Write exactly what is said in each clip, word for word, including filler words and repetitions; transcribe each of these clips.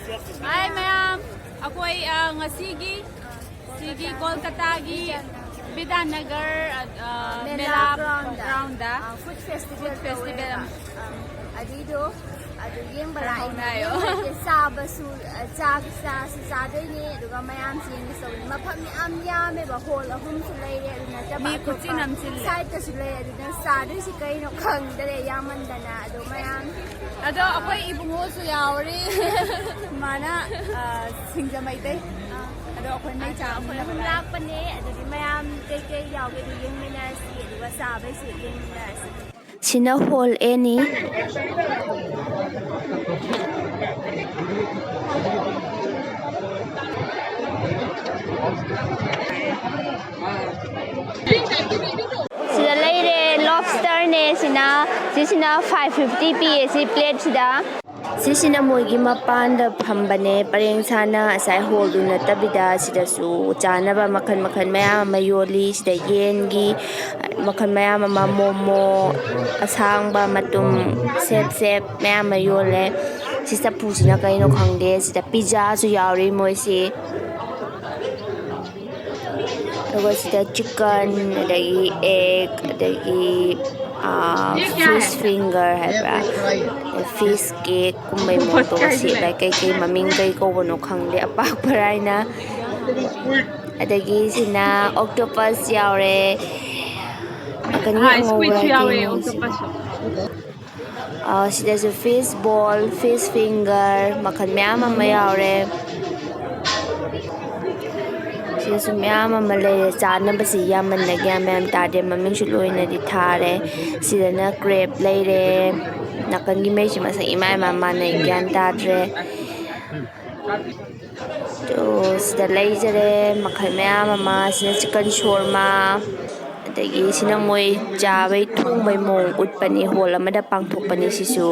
Hi ꯃꯌꯥꯝ, ꯑꯩꯈꯣꯏ ꯑ, ꯉꯁꯤꯒꯤ ꯁꯤꯒꯤ ꯀꯣꯜꯀꯇꯥꯒꯤ ꯕꯤꯗ꯭ꯌꯥꯅꯒꯔ ꯑ, ꯑ, ꯃꯦꯂꯥ ꯃꯦꯂꯥ ꯒ꯭ꯔꯥꯎꯟꯗ, ꯒ꯭ꯔꯥꯎꯟꯗ ꯑ, ꯐꯨꯗ ꯐꯦꯁꯇꯤꯚꯦꯜ ꯐꯨꯗ ꯐꯦꯁꯇꯤꯚꯦꯜ ꯇꯧꯋꯦꯕ꯫ ꯑꯝ, ꯑꯗꯨꯏꯗꯣ ꯑꯗꯨ ꯌꯦꯡꯕ ꯂꯥꯛꯏꯅꯦ꯫ ꯍꯥꯏꯌꯣ꯫ ꯌꯦꯡꯕ ꯅꯠꯇꯦ, ꯆꯥꯕꯁꯨ, ꯑ, ꯆꯥ-, ꯆꯥꯁꯨ ꯆꯥꯗꯣꯏꯅꯦ, ꯑꯗꯨꯒ ꯃꯌꯥꯝꯁꯨ ꯌꯦꯡꯒꯦ ꯇꯧꯕꯅꯤ꯫ ꯃꯐꯝ ꯌꯥꯝ ꯌꯥꯝꯃꯦꯕ, ꯍꯣꯜ ꯑꯍꯨꯝꯁꯨ ꯂꯩꯔꯦ, ꯑꯗꯨ ꯅꯠꯇꯕ ꯃꯤ ꯑꯇꯣꯞꯄ ꯈꯨꯆꯤꯟ ꯑꯃ ꯆꯤꯜꯂꯦ꯫ ꯁꯥꯏꯠꯇꯁꯨ ꯂꯩ꯫ ꯑꯗꯨꯅ ꯆꯥꯗꯣꯏꯁꯤ ꯀꯩꯅꯣ ꯈꯪꯗꯔꯦ, ꯌꯥꯝꯃꯟꯗꯅ꯫ ꯑꯗꯣ ꯃꯌꯥꯝ ꯑꯗꯣ ꯑꯩꯈꯣꯏ ꯏꯕꯨꯡꯉꯣꯁꯨ ꯌꯥꯎꯔꯤ꯫ ꯃꯥꯅ ꯑ, ꯁꯤꯡꯖꯃꯩꯗꯩ꯫ ꯑꯗꯣ ꯑꯩꯈꯣꯏ ꯃꯩ ꯑꯗꯣ ꯑꯩꯈꯣꯏ ꯆꯥꯃꯤꯟꯅꯕ ꯑꯍꯨꯝ ꯂꯥꯛꯑꯦ꯫ ꯂꯥꯛꯄꯅꯦ꯫ ꯑꯗꯨꯗꯤ ꯃꯌꯥꯝ ꯀꯩꯀꯩ ꯌꯥꯎꯒꯦꯗꯣ ꯌꯦꯡꯃꯤꯟꯅꯔꯁꯤ, ꯑꯗꯨꯒ ꯆꯥꯕꯩꯁꯨ ꯌꯦꯡꯃꯤꯟꯅꯔꯁꯤ꯫ ꯁꯤꯅ ꯍꯣꯜ ꯑꯦꯅꯤ꯫ ꯁꯤꯗ ꯂꯩꯔꯦ, ꯂꯣꯕꯁꯇꯔꯅꯦ ꯁꯤꯅ꯫ ꯁꯤꯁꯤꯅ ꯐꯥꯏꯚ ꯐꯤꯐꯇꯤ ꯄꯤꯌꯦ ꯁꯤ ꯄ꯭ꯂꯦꯠꯁꯤꯗ꯫ ꯁꯤꯁꯤꯅ ꯃꯣꯏꯒꯤ ꯃꯄꯥꯟꯗ ꯐꯝꯕꯅꯦ, ꯄꯔꯦꯡ ꯁꯥꯅ꯫ ꯉꯁꯥꯏ ꯍꯣꯜꯗꯨ ꯅꯠꯇꯕꯤꯗ ꯁꯤꯗꯁꯨ ꯆꯥꯅꯕ ꯃꯈꯜ ꯃꯈꯜ ꯃꯌꯥꯝ ꯑꯃ ꯌꯣꯜꯂꯤ꯫ ꯁꯤꯗ ꯌꯦꯟꯒꯤ ꯃꯈꯜ ꯃꯌꯥꯝ ꯑꯃ, ꯃꯣꯃꯣ, ꯑꯁꯥꯡꯕ, ꯃꯇꯨꯝ, ꯁꯦꯞ ꯁꯦꯞ ꯃꯌꯥꯝ ꯑꯃ ꯌꯣꯜꯂꯦ꯫ ꯁꯤ ꯆꯐꯨꯁꯤꯅ ꯀꯩꯅꯣ ꯈꯪꯗꯦ꯫ ꯁꯤꯗ ꯄꯤꯖꯥꯁꯨ ꯌꯥꯎꯔꯤ ꯃꯣꯏꯁꯤ꯫ ꯑꯗꯨꯒ ꯁꯤꯗ ꯆꯤꯛꯀꯟ, ꯑꯗꯒꯤ ꯑꯦꯒ, ꯑꯗꯒꯤ, ꯑꯥ, ꯐꯤꯁ ꯐꯤꯡꯒꯔ ꯍꯥꯏꯕ꯭ꯔꯥ, ꯐꯤꯁ ꯀꯦꯛ ꯀꯨꯝꯕꯩ ꯃꯑꯣꯡꯗ ꯁꯦꯠꯂꯦ꯫ ꯀꯩꯀꯩ ꯃꯃꯤꯡ ꯀꯩ ꯀꯧꯕꯅꯣ ꯈꯪꯗꯦ, ꯑꯄꯥꯛꯄ ꯍꯥꯏꯅ꯫ ꯑꯗꯒꯤ ꯁꯤꯅ ꯑꯣꯛꯇꯣꯄꯁ ꯌꯥꯎꯔꯦ꯫ ꯀꯔꯤ ꯍꯥꯏ, ꯑꯉꯧꯕ ꯁ꯭ꯀꯨꯏꯠꯁꯨ ꯌꯥꯎꯋꯦ, ꯀꯩꯅꯣ ꯁꯤ? ꯑꯣꯛꯇꯣꯄꯁꯁꯨ꯫ ꯑ, ꯁꯤꯗꯁꯨ ꯐꯤꯁ ꯕꯣꯜ, ꯐꯤꯁ ꯐꯤꯡꯒꯔ, ꯃꯈꯜ ꯃꯌꯥꯝ ꯑꯃ ꯌꯥꯎꯔꯦ꯫ ꯁꯤꯗꯁꯨ ꯃꯌꯥꯝ ꯑꯃ ꯂꯩꯔꯦ꯫ ꯆꯥꯅꯕꯁꯤ ꯌꯥꯝꯃꯟꯗ ꯒ꯭ꯌꯥꯟ ꯃꯌꯥꯝ ꯇꯥꯗꯦ꯫ ꯃꯃꯤꯡꯁꯨ ꯂꯣꯏꯅꯗꯤ ꯊꯥꯔꯦ꯫ ꯁꯤꯗꯅ ꯀ꯭ꯔꯦꯞ ꯂꯩꯔꯦ꯫ ꯅꯥꯀꯟꯒꯤ ꯃꯩꯁꯤ ꯃꯁꯛ ꯏꯃꯥ ꯏꯃꯥ ꯃꯥꯟꯅꯩ꯫ ꯒ꯭ꯌꯥꯟ ꯇꯥꯗ꯭ꯔꯦ꯫ ꯑꯗꯣ ꯁꯤꯗ ꯂꯩꯖꯔꯦ ꯃꯈꯜ ꯃꯌꯥꯝ ꯑꯃ꯫ ꯁꯤꯅ ꯆꯤꯛꯀꯟ ꯁꯣꯔꯃꯥ, ꯑꯗꯒꯤ ꯁꯤꯅ ꯃꯣꯏ ꯆꯥꯕꯩ ꯊꯣꯡꯕꯩ ꯃꯑꯣꯡ ꯎꯠꯄꯅꯤ꯫ ꯍꯣꯜ ꯑꯃꯗ ꯄꯥꯡꯊꯣꯛꯄꯅꯤ ꯁꯤꯁꯨ꯫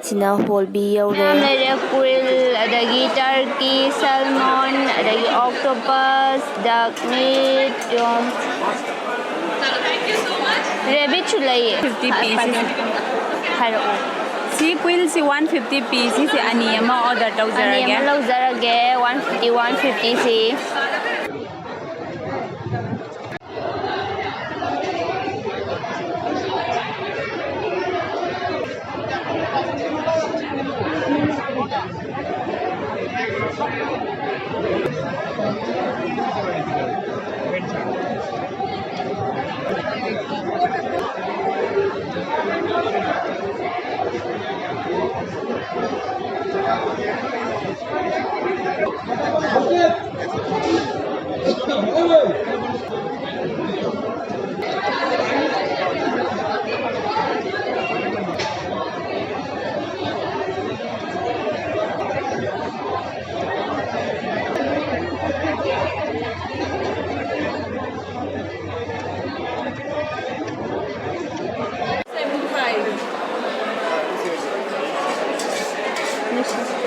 ꯁꯤꯅ ꯍꯣꯜ ꯕꯤ ꯌꯧꯔꯦ꯫ ꯃꯌꯥꯝ ꯂꯩꯔꯦ, ꯀ꯭ꯋꯤꯜ, ꯑꯗꯒꯤ ꯇꯔꯀꯤ, ꯁꯦꯜꯃꯣꯟ, ꯑꯗꯒꯤ ꯑꯣꯛꯇꯣꯄꯁ, ꯗꯛ ꯃꯤꯠ, ꯌꯣꯝ꯫ ꯔꯦꯕꯤꯠꯁꯨ ꯂꯩꯌꯦ꯫ ꯐꯤꯐꯇꯤ ꯄꯤ ꯁꯤꯁꯦ꯫ ꯍꯥꯏꯔꯛꯑꯣ꯫ ꯁꯤ ꯀ꯭ꯋꯤꯜ ꯁꯤ ꯋꯥꯟ ꯐꯤꯐꯇꯤ ꯄꯤ꯫ ꯁꯤꯁꯦ ꯑꯅꯤ ꯑꯃ ꯑꯣꯔꯗꯔ ꯑꯅꯤ ꯇꯧꯖꯔꯒꯦ꯫ ꯑꯃ ꯂꯧꯖꯔꯒꯦ, ꯋꯥꯟ ꯐꯤꯐꯇꯤ, ꯋꯥꯟ ꯐꯤꯐꯇꯤ ꯁꯤ꯫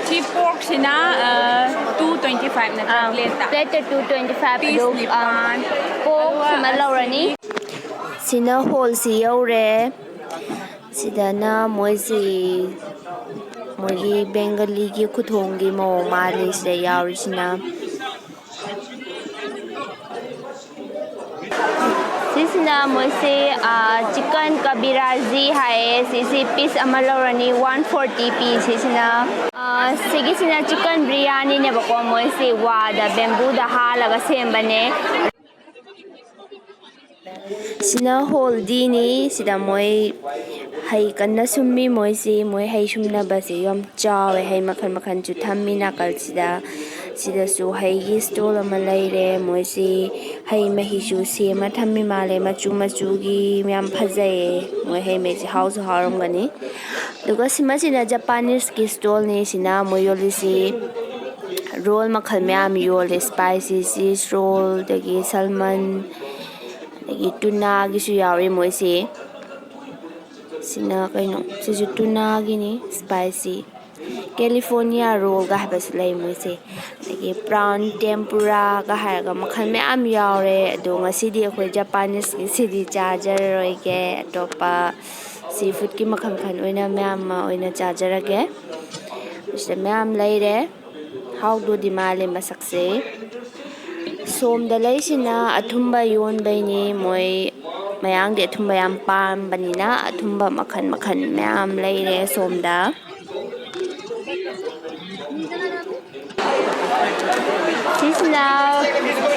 ꯁꯤ ꯄꯣꯔꯛꯁꯤꯅ, ꯑ, ꯇꯨ ꯇ꯭ꯋꯦꯟꯇꯤ ꯐꯥꯏꯚ ꯅꯠꯇ꯭ꯔꯥ? ꯑꯥ, ꯄ꯭ꯂꯦꯠꯇ? ꯄ꯭ꯂꯦꯠꯇ ꯇꯨ ꯇ꯭ꯋꯦꯟꯇꯤ ꯐꯥꯏꯚ, ꯄꯤꯁ ꯑꯗꯨ, ꯑꯥ, ꯅꯤꯄꯥꯟ꯫ ꯄꯣꯔꯛ ꯑꯗꯨꯒ ꯁꯤꯃ ꯂꯧꯔꯅꯤ꯫ ꯁꯤꯅ ꯍꯣꯜꯁꯤ ꯌꯧꯔꯦ꯫ ꯁꯤꯗꯅ ꯃꯣꯏꯁꯤ, ꯃꯣꯏꯒꯤ ꯕꯦꯡꯒꯂꯤꯒꯤ ꯈꯨꯊꯣꯡꯒꯤ ꯃꯑꯣꯡ ꯃꯥꯜꯂꯤ ꯁꯤꯗ ꯌꯥꯎꯔꯤꯁꯤꯅ꯫ ꯁꯤꯁꯤꯅ ꯃꯣꯏꯁꯤ, ꯑꯥ, ꯆꯤꯛꯀꯟ ꯀꯕꯤꯔꯥꯖꯤ ꯍꯥꯏꯌꯦ꯫ ꯁꯤꯁꯤ ꯄꯤꯁ ꯑꯃ ꯂꯧꯔꯅꯤ, ꯋꯥꯟ ꯐꯣꯔꯇꯤ ꯄꯤ ꯁꯤꯁꯤꯅ꯫ ꯑꯥ, ꯁꯤꯒꯤꯁꯤꯅ ꯆꯤꯛꯀꯟ ꯕꯤꯔꯌꯥꯅꯤꯅꯦꯕꯀꯣ꯫ ꯃꯣꯏꯁꯤ ꯋꯥꯗ, ꯕꯦꯝꯕꯨꯗ ꯍꯥꯜꯂꯒ ꯁꯦꯝꯕꯅꯦ꯫ ꯁꯤꯅ ꯍꯣꯜ ꯗꯤꯅꯤ꯫ ꯁꯤꯗ ꯃꯣꯏ ꯍꯩ ꯀꯟꯅ ꯁꯨꯝꯃꯤ꯫ ꯃꯣꯏꯁꯤ, ꯃꯣꯏ ꯍꯩ ꯁꯨꯝꯅꯕꯁꯤ ꯌꯥꯝ ꯆꯥꯎꯋꯦ꯫ ꯍꯩ ꯃꯈꯜ ꯃꯈꯜꯁꯨ ꯊꯝꯃꯤ ꯅꯥꯀꯜꯁꯤꯗ꯫ ꯁꯤꯗꯁꯨ ꯍꯩꯒꯤ ꯏꯁꯇꯣꯜ ꯑꯃ ꯂꯩꯔꯦ꯫ ꯃꯣꯏꯁꯤ ꯍꯩ ꯃꯍꯤꯁꯨ ꯁꯦꯝꯃ ꯊꯝꯃꯤ ꯃꯥꯜꯂꯦ꯫ ꯃꯆꯨ ꯃꯆꯨꯒꯤ ꯌꯥꯝ ꯐꯖꯩꯌꯦ꯫ ꯃꯣꯏ ꯍꯩ ꯃꯍꯤꯁꯤ ꯍꯥꯎꯁꯨ ꯍꯥꯎꯔꯝꯒꯅꯤ꯫ ꯑꯗꯨꯒ ꯁꯤꯃꯁꯤꯅ ꯖꯄꯥꯅꯤꯁꯀꯤ ꯏꯁꯇꯣꯜꯅꯤ꯫ ꯁꯤꯅ ꯃꯣꯏ ꯌꯣꯜꯂꯤꯁꯤ ꯔꯣꯜ ꯃꯈꯜ ꯃꯌꯥꯝ ꯌꯣꯜꯂꯦ꯫ ꯏꯁꯄꯥꯏꯁꯤ ꯆꯤꯁ ꯔꯣꯜ, ꯑꯗꯒꯤ ꯁꯜꯃꯟ, ꯑꯗꯒꯤ ꯇꯨꯅꯥꯒꯤꯁꯨ ꯌꯥꯎꯔꯤ ꯃꯣꯏꯁꯤ꯫ ꯁꯤꯅ ꯀꯩꯅꯣ? ꯁꯤꯁꯨ ꯇꯨꯅꯥꯒꯤꯅꯤ, ꯏꯁꯄꯥꯏꯁꯤ꯫ ꯀꯦꯂꯤꯐꯣꯔꯅꯤꯌꯥ ꯔꯣꯜꯒ ꯍꯥꯏꯕꯁꯨ ꯂꯩ ꯃꯣꯏꯁꯦ꯫ ꯑꯗꯒꯤ ꯄ꯭ꯔꯥꯎꯟ ꯇꯦꯝꯄꯨꯔꯥꯒ ꯍꯥꯏꯔꯒ ꯃꯈꯜ ꯃꯌꯥꯝ ꯌꯥꯎꯔꯦ꯫ ꯑꯗꯣ ꯉꯁꯤꯗꯤ ꯑꯩꯈꯣꯏ ꯖꯄꯥꯅꯤꯁꯀꯤꯁꯤꯗꯤ ꯆꯥꯖꯔꯔꯣꯏꯒꯦ꯫ ꯑꯇꯣꯞꯄ ꯁꯤ ꯐꯨꯗꯀꯤ ꯃꯈꯜ ꯃꯈꯜ ꯑꯣꯏꯅ ꯃꯌꯥꯝ ꯑꯃ ꯑꯣꯏꯅ ꯆꯥꯖꯔꯒꯦ꯫ ꯁꯤꯗ ꯃꯌꯥꯝ ꯂꯩꯔꯦ꯫ ꯍꯥꯎꯗꯣꯗꯤ ꯃꯥꯜꯂꯦ ꯃꯁꯛꯁꯦ꯫ ꯁꯣꯝꯗ ꯂꯩꯁꯤꯅ ꯑꯊꯨꯝꯕ ꯌꯣꯟꯕꯩꯅꯤ꯫ ꯃꯣꯏ ꯃꯌꯥꯡꯗꯤ ꯑꯊꯨꯝꯕ ꯌꯥꯝ ꯄꯥꯝꯕꯅꯤꯅ ꯑꯊꯨꯝꯕ ꯃꯈꯜ ꯃꯈꯜ ꯃꯌꯥꯝ ꯂꯩꯔꯦ ꯁꯣꯝꯗ꯫ ꯁꯤꯁꯤꯅ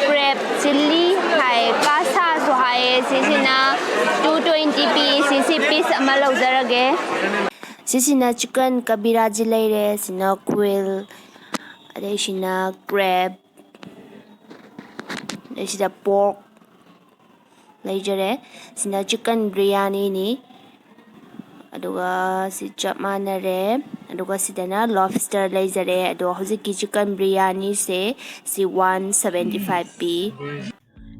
ꯀ꯭ꯔꯦꯞ ꯆꯤꯜꯂꯤ ꯍꯥꯏ, ꯀꯥꯁꯥꯁꯨ ꯍꯥꯏꯌꯦ꯫ ꯁꯤꯁꯤꯅ ꯇꯨ ꯇ꯭ꯋꯦꯟꯇꯤ ꯄꯤ꯫ ꯁꯤꯁꯤ ꯄꯤꯁ ꯑꯃ ꯂꯧꯖꯔꯒꯦ꯫ ꯁꯤꯁꯤꯅ ꯆꯤꯀꯟ ꯀꯕꯤꯔꯥꯖꯤ ꯂꯩꯔꯦ꯫ ꯁꯤꯅ ꯀ꯭ꯋꯤꯜ, ꯑꯗꯩ ꯁꯤꯅ ꯀ꯭ꯔꯦꯞ, ꯑꯗꯩ ꯁꯤꯗ ꯄꯣꯔꯛ ꯂꯩꯖꯔꯦ꯫ ꯁꯤꯅ ꯆꯤꯀꯟ ꯕ꯭ꯔꯤꯌꯥꯅꯤꯅꯤ꯫ ꯑꯗꯨꯒ ꯁꯤ ꯆꯞ ꯃꯥꯟꯅꯔꯦ꯫ ꯑꯗꯨꯒ ꯁꯤꯗꯅ ꯂꯣꯕꯁꯇꯔ ꯂꯩꯖꯔꯦ꯫ ꯑꯗꯣ ꯍꯧꯖꯤꯛꯀꯤ ꯆꯤꯀꯟ ꯕ꯭ꯔꯤꯌꯥꯅꯤꯁꯦ ꯁꯤ ꯋꯥꯟ ꯁꯕꯦꯟꯇꯤ ꯐꯥꯏꯚ ꯄꯤ꯫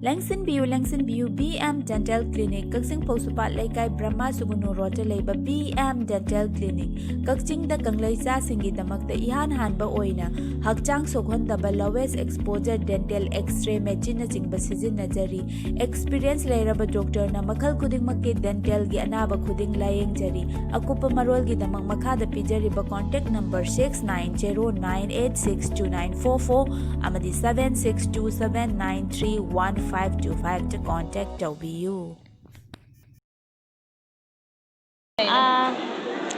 ꯂꯦꯡꯁꯤꯟꯕꯤꯌꯨ, ꯂꯦꯡꯁꯤꯟꯕꯤꯌꯨ, ꯕꯤ ꯑꯦꯝ ꯗꯦꯟꯇꯦꯜ ꯀ꯭ꯂꯤꯅꯤꯛ, ꯀꯛꯆꯤꯡ ꯐꯧꯁꯨꯄꯥꯠ ꯂꯩꯀꯥꯏ, ꯕ꯭ꯔꯍꯃ ꯁꯨꯒꯨꯅꯨ ꯔꯣꯗꯇ ꯂꯩꯕ ꯕꯤ ꯑꯦꯝ ꯗꯦꯟꯇꯦꯜ ꯀ꯭ꯂꯤꯅꯤꯛ꯫ ꯀꯛꯆꯤꯡꯗ ꯀꯪꯂꯩꯆꯥꯁꯤꯡꯒꯤꯗꯃꯛꯇ ꯏꯍꯥꯟ ꯍꯥꯟꯕ ꯑꯣꯏꯅ ꯍꯛꯆꯥꯡ ꯁꯣꯛꯍꯟꯗꯕ ꯂꯣꯋꯦꯁ ꯑꯦꯛꯁꯄꯣꯖꯔ ꯗꯦꯟꯇꯦꯜ ꯑꯦꯛꯁ-ꯔꯦ ꯃꯦꯆꯤꯟꯅꯆꯤꯡꯕ ꯁꯤꯖꯤꯟꯅꯖꯔꯤ꯫ ꯑꯦꯛꯁꯄꯤꯔꯤꯌꯦꯟꯁ ꯂꯩꯔꯕ ꯗꯣꯛꯇꯔꯅ ꯃꯈꯜ ꯈꯨꯗꯤꯡꯃꯛꯀꯤ ꯗꯦꯟꯇꯦꯜꯒꯤ ꯑꯅꯥꯕ ꯈꯨꯗꯤꯡ ꯂꯥꯌꯦꯡꯖꯔꯤ꯫ ꯑꯀꯨꯞꯄ ꯃꯔꯣꯜꯒꯤꯗꯃꯛ ꯃꯈꯥꯗ ꯄꯤꯖꯔꯤꯕ contact number six nine zero nine eight six two nine four four ꯑꯃꯗꯤ seven six two seven nine three one five two ꯐꯥꯏꯚꯇ ꯀꯣꯟꯇꯦꯛ ꯇꯧꯕꯤꯌꯨ꯫ ꯑꯥ,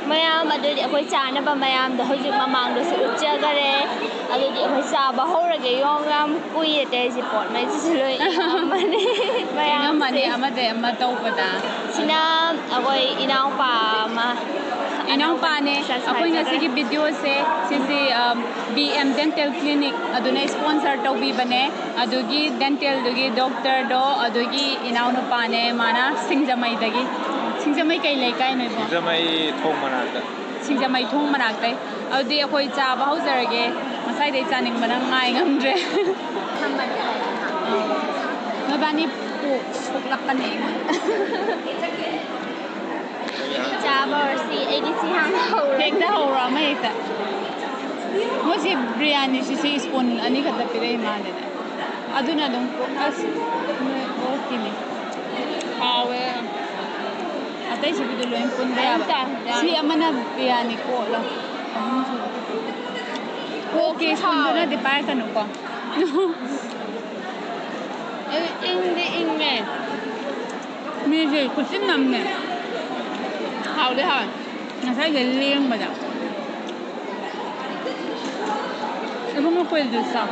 ꯃꯌꯥꯝ, ꯑꯗꯨꯗꯤ ꯑꯩꯈꯣꯏ ꯆꯥꯅꯕ ꯃꯌꯥꯝꯗꯣ ꯍꯧꯖꯤꯛ ꯃꯃꯥꯡꯗꯁꯨ ꯎꯠꯆꯈꯔꯦ꯫ ꯑꯗꯨꯗꯤ ꯑꯩꯈꯣꯏ ꯆꯥꯕ ꯍꯧꯔꯒꯦ꯫ ꯌꯣꯡ ꯌꯥꯝ ꯀꯨꯏꯔꯦ ꯇꯧꯔꯤꯁꯦ, ꯄꯣꯠ ꯃꯩꯁꯤꯁꯨ ꯂꯣꯏ ꯏꯪꯉꯝꯃꯅꯤ꯫ ꯃꯌꯥꯝꯁꯦ ꯏꯪꯉꯝꯃꯅꯤ, ꯑꯃꯗꯩ ꯑꯃ ꯇꯧꯕꯗ꯫ ꯁꯤꯅ ꯑꯩꯈꯣꯏ ꯏꯅꯥꯎꯄꯥ ꯑꯃ, ꯏꯅꯥꯎꯄꯥꯅꯦ꯫ ꯑꯅꯧꯕ ꯑꯩꯈꯣꯏ ꯉꯁꯤꯒꯤ ꯚꯤꯗꯤꯑꯣꯁꯦ ꯁꯤꯁꯤ, ꯑ, ꯕꯤ ꯑꯦꯝ ꯗꯦꯟꯇꯦꯜ ꯀ꯭ꯂꯤꯅꯤꯛ ꯑꯗꯨꯅ ꯏꯁꯄꯣꯟꯁꯔ ꯇꯧꯕꯤꯕꯅꯦ꯫ ꯑꯗꯨꯒꯤ ꯗꯦꯟꯇꯦꯜꯗꯨꯒꯤ ꯗꯣꯛꯇꯔꯗꯣ ꯑꯗꯨꯒꯤ ꯏꯅꯥꯎꯅꯨꯄꯥꯅꯦ꯫ ꯃꯥꯅ ꯁꯤꯡꯖꯃꯩꯗꯒꯤ꯫ ꯁꯤꯡꯖꯃꯩ ꯀꯩ ꯂꯩꯀꯥꯏꯅꯣ ꯏꯕꯣ? ꯁꯤꯡꯖꯃꯩ ꯊꯣꯡ ꯃꯅꯥꯛꯇ꯫ ꯁꯤꯡꯖꯃꯩ ꯊꯣꯡ ꯃꯅꯥꯛꯇꯩ꯫ ꯑꯗꯨꯗꯤ ꯑꯩꯈꯣꯏ ꯆꯥꯕ ꯍꯧꯖꯔꯒꯦ꯫ ꯉꯁꯥꯏꯗꯩ ꯆꯥꯅꯤꯡꯕꯅ ꯉꯥꯏ ꯉꯝꯗ꯭ꯔꯦ꯫ ꯅꯣꯏꯕꯥꯅꯤ ꯄꯣꯛ ꯁꯣꯛꯂꯛꯀꯅꯤ ꯑꯩꯉꯣꯟꯗ꯫ ꯆꯥꯕ ꯍꯧꯔꯁꯤ꯫ ꯑꯩꯗꯤ ꯁꯤ ꯍꯥꯟꯅ ꯍꯧꯔꯦ꯫ ꯍꯦꯛꯇ ꯍꯧꯔꯣ, ꯑꯃ ꯍꯦꯛꯇ꯫ ꯃꯣꯏꯁꯤ ꯕꯤꯔꯌꯥꯅꯤꯁꯤ ꯁꯤ ꯁ꯭ꯄꯨꯟ ꯑꯅꯤ ꯈꯛꯇ ꯄꯤꯔꯛꯏ ꯃꯥꯜꯂꯦꯅꯦ꯫ ꯑꯗꯨꯅ ꯑꯗꯨꯝ, ꯑꯁ, ꯃꯣꯏ ꯑꯣꯛꯀꯤꯅꯤ꯫ ꯍꯥꯎꯋꯦ꯫ ꯑꯇꯩꯁꯤꯕꯨꯗꯤ ꯂꯣꯏ ꯄꯨꯟꯕ ꯌꯥꯕ꯫ ꯑꯩ ꯆꯥ-, ꯁꯤ ꯑꯃꯅ ꯕꯤꯔꯌꯥꯅꯤ ꯀꯣꯠꯂꯣ꯫ ꯑꯍꯨꯝꯁꯨꯕ꯫ ꯀꯣꯛꯀꯤ ꯁ꯭ꯄꯨꯟꯗꯨꯅꯗꯤ ꯄꯥꯏꯔꯛꯀꯅꯨꯀꯣ꯫ ꯑꯩ ꯏꯪꯗꯤ ꯏꯪꯉꯦ꯫ ꯃꯤꯁꯦ ꯈꯨꯠꯆꯤꯟ ꯑꯃꯅꯦ꯫ ꯍꯥꯎꯗꯤ ꯍꯥꯎꯋꯦ꯫ ꯉꯁꯥꯏꯒꯤ ꯂꯦꯡꯕꯗ꯫ ꯏꯕꯨꯡꯉꯣ ꯀꯣꯏꯜꯗꯨ ꯆꯥꯎ꯫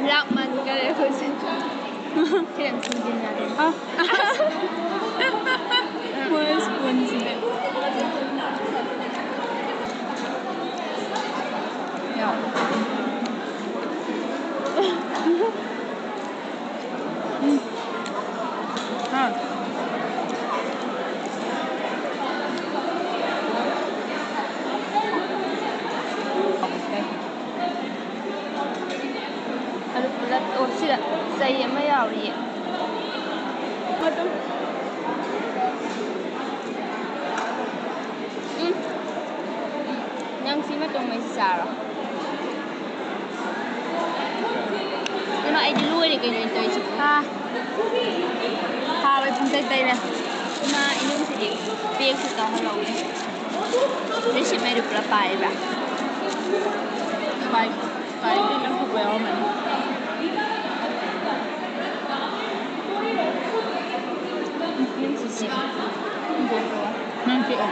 ꯂꯥꯞꯃꯟꯈꯔꯦ ꯑꯩꯈꯣꯏꯁꯦ꯫ ꯈꯤꯇꯪ ꯊꯤꯡꯖꯤꯟꯅꯔꯦ꯫ ꯑ꯫ ꯃꯣꯏ ꯁ꯭ꯄꯨꯟꯁꯤꯗꯤ꯫ ꯌꯥꯎ꯫ ꯎꯝ꯫ ꯍꯥ꯫ ꯑꯗꯨ ꯄꯨꯂꯞ, ꯑꯣ, ꯁꯤꯗ ꯆꯩ ꯑꯃ ꯌꯥꯎꯔꯤꯌꯦ꯫ ꯑꯗꯨꯝ꯫ ꯎꯝ꯫ ꯅꯪ ꯁꯤ ꯃꯇꯨꯝꯉꯩꯁꯤ ꯆꯥꯔꯣ꯫ ꯀꯩꯅꯣ, ꯑꯩꯗꯤ ꯂꯣꯏꯔꯦ ꯀꯩꯅꯣ ꯑꯩꯅ ꯇꯧꯔꯤꯁꯤꯕꯨ꯫ ꯍꯥ꯫ ꯍꯥꯎꯋꯦ ꯄꯨꯡꯇꯩ ꯇꯩꯔꯦ꯫ ꯏꯃꯥ, ꯏꯅꯨꯡꯁꯤꯗꯤ ꯄꯦꯛꯁꯨ ꯇꯧꯍꯜꯍꯧꯗꯦ꯫ ꯔꯤꯁꯤꯞꯉꯩꯗꯨ ꯄꯨꯂꯞ ꯄꯥꯏꯔꯤꯕ꯭ꯔꯥ? ꯄꯥꯏ-, ꯄꯥꯏꯗꯦ, ꯂꯪꯊꯣꯛꯄ ꯌꯥꯎꯔꯝꯃꯅꯤ꯫ ꯅꯪ ꯆꯤꯛꯑꯣ꯫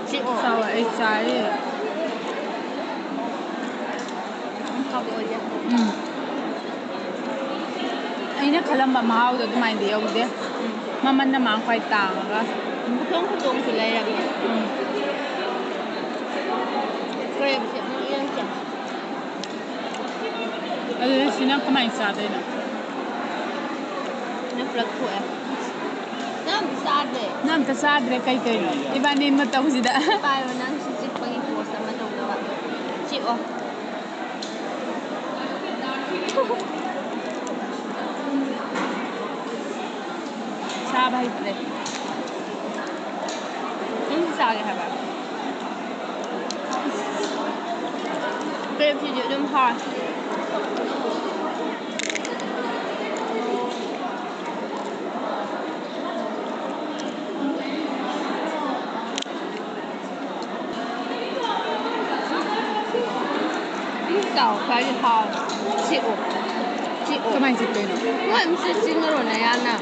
ꯆꯤꯛꯑꯣ꯫ ꯆꯥꯎꯋꯦ, ꯑꯩ ꯆꯥꯔꯤ꯫ ꯎꯝ꯫ ꯑꯩꯅ ꯈꯜꯂꯝꯕ ꯃꯍꯥꯎꯗꯣ ꯑꯗꯨꯃꯥꯏꯅꯗꯤ ꯌꯧꯗꯦ꯫ ꯎꯝ꯫ ꯃꯃꯟꯅ ꯃꯥꯡ ꯈ꯭ꯋꯥꯏ ꯇꯥꯡꯉꯒ꯫ ꯈꯨꯊꯣꯡ ꯈꯨꯊꯣꯡꯁꯨ ꯂꯩꯔꯝꯃꯦ꯫ ꯎꯝ꯫ ꯀꯔꯦꯕꯁꯦ ꯑꯃꯨꯛ ꯌꯦꯡꯁꯦ꯫ ꯑꯗꯨꯗꯤ ꯁꯤꯅ ꯀꯃꯥꯏꯅ ꯆꯥꯗꯣꯏꯅꯣ? ꯁꯤꯅ ꯄꯨꯂꯞ ꯊꯣꯛꯑꯦ꯫ ꯅꯪ ꯑꯝꯇ ꯆꯥꯗ꯭ꯔꯦ꯫ ꯅꯪ ꯑꯝꯇ ꯆꯥꯗ꯭ꯔꯦ ꯀꯩ ꯀꯩꯅꯣ? ꯏꯕꯥꯅꯤ ꯃꯇꯧꯁꯤꯗ꯫ ꯄꯥꯏꯌꯣ, ꯅꯪ ꯁꯤ ꯆꯤꯛꯄꯒꯤ ꯄꯣꯁ ꯑꯃ ꯇꯧꯅꯕ꯫ ꯆꯤꯛꯑꯣ꯫ ꯆꯥꯕ ꯍꯩꯇ꯭ꯔꯦ꯫ ꯑꯗꯨꯝ ꯆꯥꯒꯦ ꯍꯥꯏꯕ꯫ ꯀ꯭ꯔꯦꯞꯁꯤꯗꯤ ꯑꯗꯨꯝ ꯍꯥꯎꯋꯦ꯫ ꯆꯥꯎ ꯈ꯭ꯋꯥꯏꯗꯒꯤ ꯍꯥꯎ꯫ ꯆꯤꯛꯑꯣ꯫ ꯆꯤꯛꯑꯣ꯫ ꯀꯃꯥꯏꯅ ꯆꯤꯛꯇꯣꯏꯅꯣ? ꯅꯣꯏ ꯑꯗꯨꯝ ꯆꯤꯛ-, ꯆꯤꯛꯅꯔꯣꯅꯦ ꯌꯥꯝꯅ꯫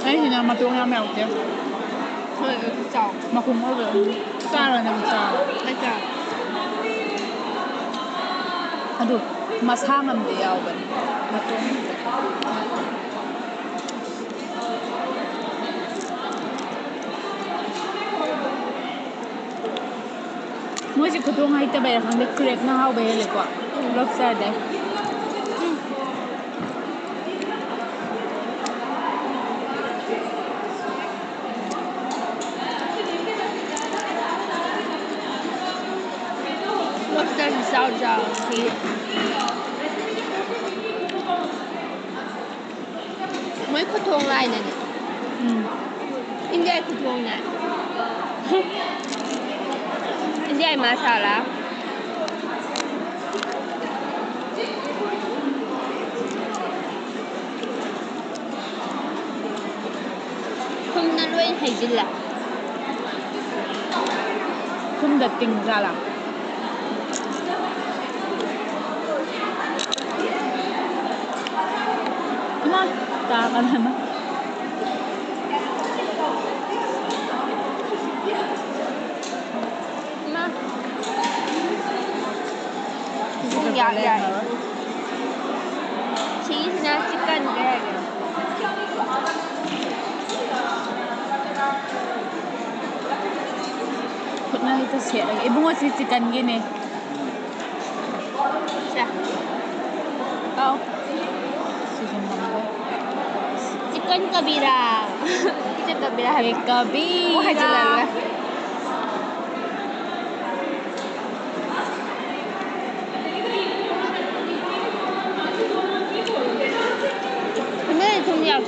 ꯑꯩꯁꯤꯅ ꯃꯇꯣꯡ ꯌꯥꯝ ꯌꯥꯎꯗꯦ꯫ ꯍꯣꯏ, ꯑꯗꯨ ꯆꯥꯎ꯫ ꯃꯈꯨꯝ ꯑꯣꯏꯕ ꯆꯥꯔꯣ ꯅꯪ ꯆꯥꯔꯣ꯫ ꯑꯩ ꯆꯥ-꯫ ꯑꯗꯨ ꯃꯁꯥ ꯉꯝꯗꯦ ꯌꯥꯎꯕꯅꯤ꯫ ꯃꯇꯣꯡ ꯃꯣꯏꯁꯦ ꯈꯨꯊꯣꯡ ꯍꯩꯇꯕꯩꯔꯥ ꯈꯪꯗꯦ, ꯀ꯭ꯔꯦꯞꯅ ꯍꯥꯎꯕ ꯍꯦꯜꯂꯦꯀꯣ꯫ ꯂꯣꯕꯁꯇꯔꯗꯩ꯫ ꯂꯣꯕꯁꯇꯔꯁꯤ ꯆꯥꯎ ꯆꯥꯎ꯫ ꯃꯣꯏ ꯈꯨꯊꯣꯡ ꯂꯥꯏꯅꯅꯦ꯫ ꯎꯝ꯫ ꯏꯟꯗꯤꯌꯥꯒꯤ ꯈꯨꯊꯣꯡꯅꯦ꯫ ꯏꯟꯗꯤꯌꯥꯒꯤ ꯃꯁꯥꯂꯥ꯫ ꯊꯨꯝꯅ ꯂꯣꯏ ꯍꯩꯖꯤꯜꯂꯦ꯫ ꯊꯨꯝꯗ ꯇꯤꯡ ꯖꯥꯠꯂꯥ? ꯏꯃꯥ, ꯇꯥꯒꯅꯨ ꯏꯃꯥ꯫ ꯏꯃꯥ꯫ ꯄꯨꯡ ꯌꯥ-, ꯌꯥꯏ꯫ ꯁꯤꯒꯤꯁꯤꯅ chicken ꯀꯩ ꯍꯥꯏꯒꯦ? ꯈꯨꯠꯅ ꯍꯦꯛꯇ ꯁꯦꯠꯂꯒꯦ꯫ ꯏꯕꯨꯡꯉꯣ, ꯁꯤ chicken ꯒꯤꯅꯦ꯫ ꯁꯦ꯫ ꯑꯧ꯫ ꯁꯤꯁꯨ ꯅꯝꯕ꯫ Chicken ꯀꯕꯤꯔꯥ꯫ Chicken ꯀꯕꯤꯔꯥ ꯍꯥꯏꯕ꯫ ꯑꯦ, ꯀꯕꯤꯔꯥ꯫ ꯑꯣ, ꯍꯥꯏꯖꯤꯜꯂ ꯂꯣꯏꯔꯦ꯫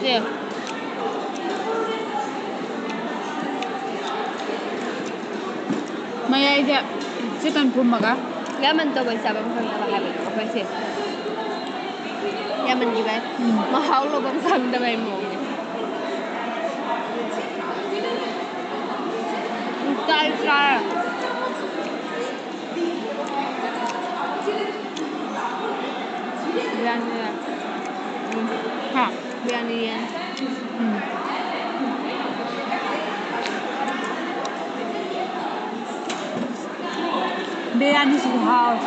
ꯁꯦ꯫ ꯃꯌꯥꯏꯗ ꯆꯤꯛꯀꯟ ꯐꯨꯝꯃꯒ꯫ ꯌꯥꯝꯃꯟ ꯇꯧꯕꯩ ꯆꯥꯐꯝ ꯈꯪꯗꯕ ꯍꯥꯏꯕꯗꯣ ꯑꯩꯈꯣꯏꯁꯦ꯫ ꯌꯥꯝꯃꯟꯈꯤꯕꯩ꯫ ꯎꯝ꯫ ꯃꯍꯥꯎ ꯂꯧꯐꯝ ꯈꯪꯗꯕꯩ ꯃꯑꯣꯡꯅꯦ꯫ ꯎꯝ, ꯆꯥꯔꯦ, ꯆꯥꯔꯦ꯫ ꯕꯤꯔꯌꯥꯅꯤ꯫ ꯎꯝ꯫ ꯍꯥ? ꯕꯤꯔꯌꯥꯅꯤ ꯌꯦꯟ꯫ ꯎꯝ꯫ ꯕꯤꯔꯌꯥꯅꯤꯁꯤꯁꯨ ꯍꯥꯎꯋꯦ꯫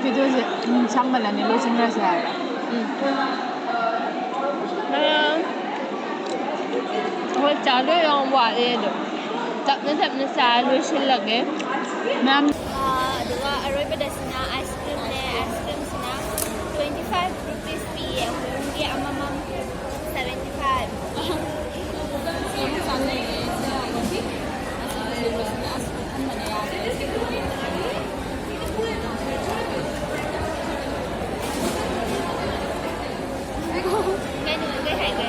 ꯚꯤꯗꯤꯑꯣꯁꯦ, ꯎꯝ, ꯁꯥꯡꯃꯜꯂꯅꯤ, ꯂꯣꯏꯁꯤꯟꯈ꯭ꯔꯁꯦ ꯍꯥꯏꯕ꯫ ꯎꯝ꯫ ꯃꯌꯥꯝ, ꯑꯩꯈꯣꯏ ꯆꯥꯗꯣꯏ ꯌꯥꯝ ꯋꯥꯠꯂꯤ ꯑꯗꯣ, ꯇꯞꯅ ꯇꯞꯅ ꯆꯥꯔ ꯂꯣꯏꯁꯤꯜꯂꯒꯦ꯫ ꯃꯌꯥꯝ꯫ ꯑꯥ, ꯑꯗꯨꯒ ꯑꯔꯣꯏꯕꯗꯁꯤꯅ ꯑꯥꯏꯁ ꯀ꯭ꯔꯤꯝꯅꯦ꯫ ꯑꯥꯏꯁ ꯀ꯭ꯔꯤꯝꯁꯤꯅ twenty five rupees ꯄꯤꯌꯦ, ꯑꯩꯈꯣꯏ ꯑꯍꯨꯝꯒꯤ ꯑꯃꯃꯝ seventy five꯫ ꯀꯩꯅꯣ, ꯀꯩ ꯍꯥꯏꯒꯦ?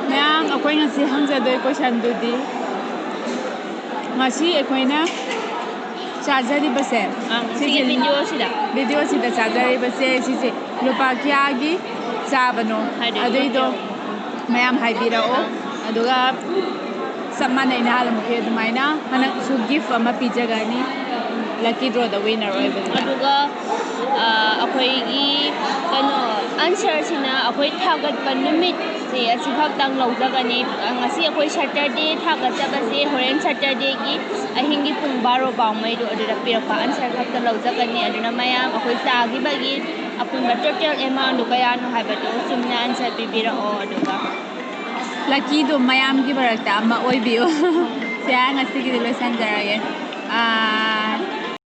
ꯃꯌꯥꯝ, ꯑꯩꯈꯣꯏ ꯉꯁꯤ ꯍꯪꯖꯗꯣꯏ ꯀꯣꯏꯁꯟꯗꯨꯗꯤ, ꯉꯁꯤ ꯑꯩꯈꯣꯏꯅ ꯆꯥꯖꯔꯤꯕꯁꯦ, ꯑꯥ, ꯉꯁꯤꯒꯤ ꯁꯤꯒꯤ ꯚꯤꯗꯤꯑꯣꯁꯤꯗ꯫ ꯚꯤꯗꯤꯑꯣꯁꯤꯗ ꯆꯥꯖꯔꯤꯕꯁꯦ, ꯁꯤꯁꯦ ꯂꯨꯄꯥ ꯀꯌꯥꯒꯤ ꯆꯥꯕꯅꯣ? ꯍꯥꯏꯗꯤ ꯑꯗꯨꯏꯗꯣ ꯃꯌꯥꯝ ꯍꯥꯏꯕꯤꯔꯛꯑꯣ꯫ ꯑꯥ꯫ ꯑꯗꯨꯒ ꯆꯞ ꯃꯥꯟꯅꯩ ꯅꯍꯥꯟꯃꯨꯛꯀꯤ ꯑꯗꯨꯃꯥꯏꯅ ꯍꯟꯗꯛꯁꯨ gift ꯑꯃ ꯄꯤꯖꯒꯅꯤ, lucky draw ꯗ winner ꯑꯣꯏꯕꯗꯨꯗ꯫ ꯑꯗꯨꯒ, ꯑ, ꯑꯩꯈꯣꯏꯒꯤ ꯀꯩꯅꯣ, answer ꯁꯤꯅ ꯑꯩꯈꯣꯏ ꯊꯥꯒꯠꯄ ꯅꯨꯃꯤꯠ ꯁꯤ ꯑꯁꯤꯈꯛꯇꯪ ꯂꯧꯖꯒꯅꯤ꯫ ꯉꯁꯤ ꯑꯩꯈꯣꯏ ꯁꯇꯔꯗꯦ ꯊꯥꯒꯠꯆꯕꯁꯦ ꯍꯣꯔꯦꯟ ꯁꯇꯔꯗꯦꯒꯤ ꯑꯍꯤꯡꯒꯤ ꯄꯨꯡ ꯕꯥꯔꯣ ꯐꯥꯎꯉꯩꯗꯣ ꯑꯗꯨꯗ ꯄꯤꯔꯛꯄ ꯑꯟꯁꯔ ꯈꯛꯇ ꯂꯧꯖꯒꯅꯤ꯫ ꯑꯗꯨꯅ ꯃꯌꯥꯝ ꯑꯩꯈꯣꯏ ꯆꯥꯈꯤꯕꯒꯤ ꯑꯄꯨꯟꯕ ꯇꯣꯇꯦꯜ ꯑꯦꯃꯥꯎꯟꯗꯨ ꯀꯌꯥꯅꯣ ꯍꯥꯏꯕꯗꯣ ꯆꯨꯝꯅ ꯑꯟꯁꯔ ꯄꯤꯕꯤꯔꯛꯑꯣ꯫ ꯑꯗꯨꯒ ꯂꯛꯀꯤꯗꯣ ꯃꯌꯥꯝꯒꯤ ꯃꯔꯛꯇ ꯑꯃ ꯑꯣꯏꯕꯤꯌꯨ꯫ ꯁꯦ, ꯉꯁꯤꯒꯤꯗꯤ ꯂꯣꯏꯁꯤꯟꯖꯔꯒꯦ꯫ ꯑꯥ,